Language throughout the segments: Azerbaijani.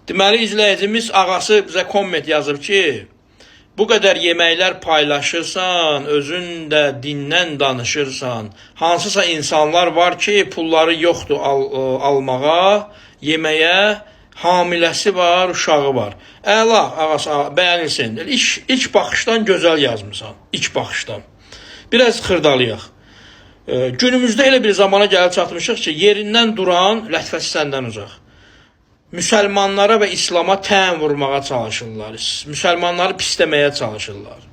Deməli izləyicimiz ağası bizə komment yazıb ki, bu qədər yeməklər paylaşırsan, özün də dindən danışırsan. Hansısa insanlar var ki, pulları yoxdur almağa, yeməyə, hamiləsi var, uşağı var. Əla, ağası, bəyənilsin. İlk baxışdan gözəl yazmısan. İlk baxışdan. Biraz xırdalayaq. Günümüzdə elə bir zamana gəlib çatmışıq ki, yerindən duran lətifəsi səndən uzaq. Müsəlmanlara və İslama tən vurmağa çalışırlar. Müsəlmanları pisləməyə çalışırlar.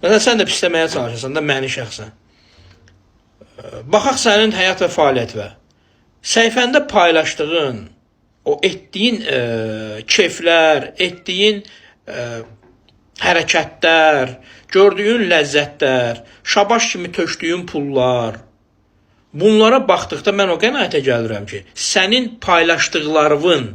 Məsələn, sən də pisləməyə çalışırsan da məni şəxsən. Baxaq sənin həyat və fəaliyyətinə. Səhifəndə paylaşdığın o etdiyin keyflər, etdiyin hərəkətlər, gördüyün ləzzətlər, şabaş kimi tökdüyün pullar, bunlara baxdıqda mən o qənaətə gəlirəm ki, sənin paylaşdıqlarının,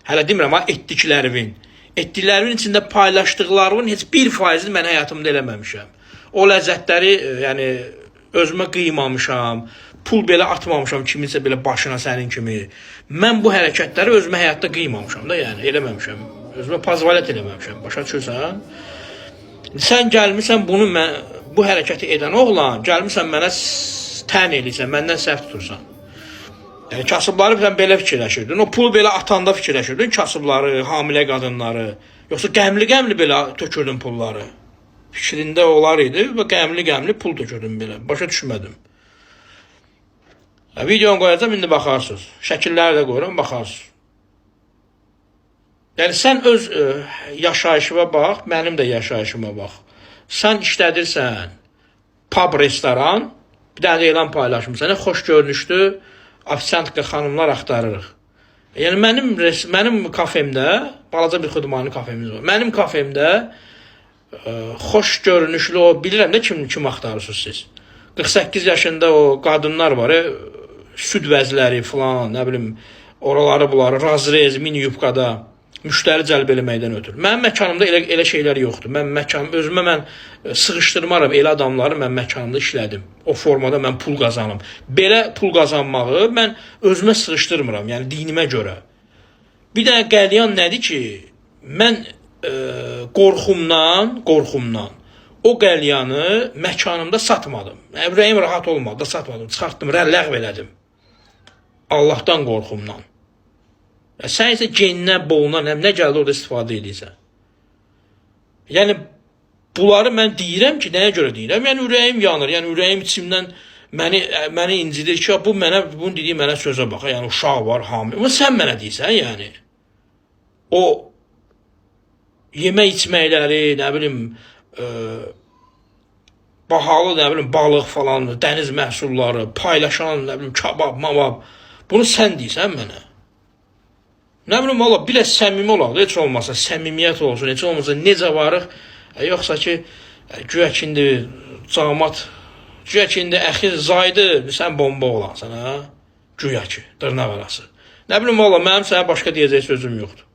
hələ demirəm ha, etdiklərinin, etdiklərinin içində paylaşdıqlarının heç 1%-ini mən həyatımda eləməmişəm. O ləzzətləri, yəni özümə qıymamışam, pul belə atmamışam kiminsə belə başına sənin kimi. Mən bu hərəkətləri özümə həyatda qıymamışam da, yəni eləməmişəm. Özümə pozvalət eləməmişəm. Başa düşürsən? Sən gəlmisən bunu mən bu hərəkəti edən oğlan, gəlmisən mənə tən eləyirsən, məndən səhv tutursan. Yəni kasıbları sən belə fikirləşirdin. O pulu belə atanda fikirləşirdin, kasıbları, hamilə qadınları. Yoxsa qəmli-qəmli belə tökürdün pulları. Fikrində olar idi və qəmli-qəmli pul tökürdün belə. Başa düşmədim. Videonu qoyacağam, indi baxarsınız. Şəkilləri də qoyuram, baxarsınız. Yəni sən öz yaşayışıma bax, mənim də yaşayışıma bax. Sən işlədirsən pub, restoran, bir dənə də elan paylaşmısan. Xoş görünüşlü ofisiantka xanımlar axtarırıq. Yəni mənim kafemdə balaca bir xudmani kafemiz var. Mənim kafemdə xoş görünüşlü o bilirəm də kim axtarırsınız siz. 48 yaşında o qadınlar var, süd vəzləri filan, nə bilim, oraları bunları razrez, mini yubkada müştəri cəlb eləməkdən ötürü. Mənim məkanımda elə şeylər yoxdur. Mən məkan özümə mən sığışdırmaram elə adamları mən məkanımda işlədim. O formada mən pul qazanım. Belə pul qazanmağı mən özümə sığışdırmıram, yəni dinimə görə. Bir dənə qəlyan nədir ki, mən qorxumdan o qəlyanı məkanımda satmadım. Ürəyim rahat olmadı da satmadım. Çıxartdım, ləğv elədim. Allahdan qorxumdan. Ya sən isə geninə, boluna, nə gəldi orada istifadə edirsən. Yəni bunları mən deyirəm ki, nəyə görə deyirəm? Yəni ürəyim yanır. Yəni ürəyim içimdən məni incidir ki, bu mənə bunun dediyi mənə sözə bax. Yəni uşaq var, hamilə. Amma sən mənə deyirsən, yəni. O yemək içməkləri, nə bilim, bahalı, nə bilim, balıq falan, dəniz məhsulları, paylaşan, nə bilim, kabab, mabab. Bunu sən deyirsən mənə. Nə bilim, valla biraz səmimi olaq da, heç olmasa səmimiyyət olsun, heç olmasa necə varıq, yoxsa ki, güya ki indi camaat, güya ki indi əxir zaydı, sən bomba olansan, ha? Güya ki, dırnaq arası. Nə bilim, valla mənim sənə başqa deyəcək sözüm yoxdur.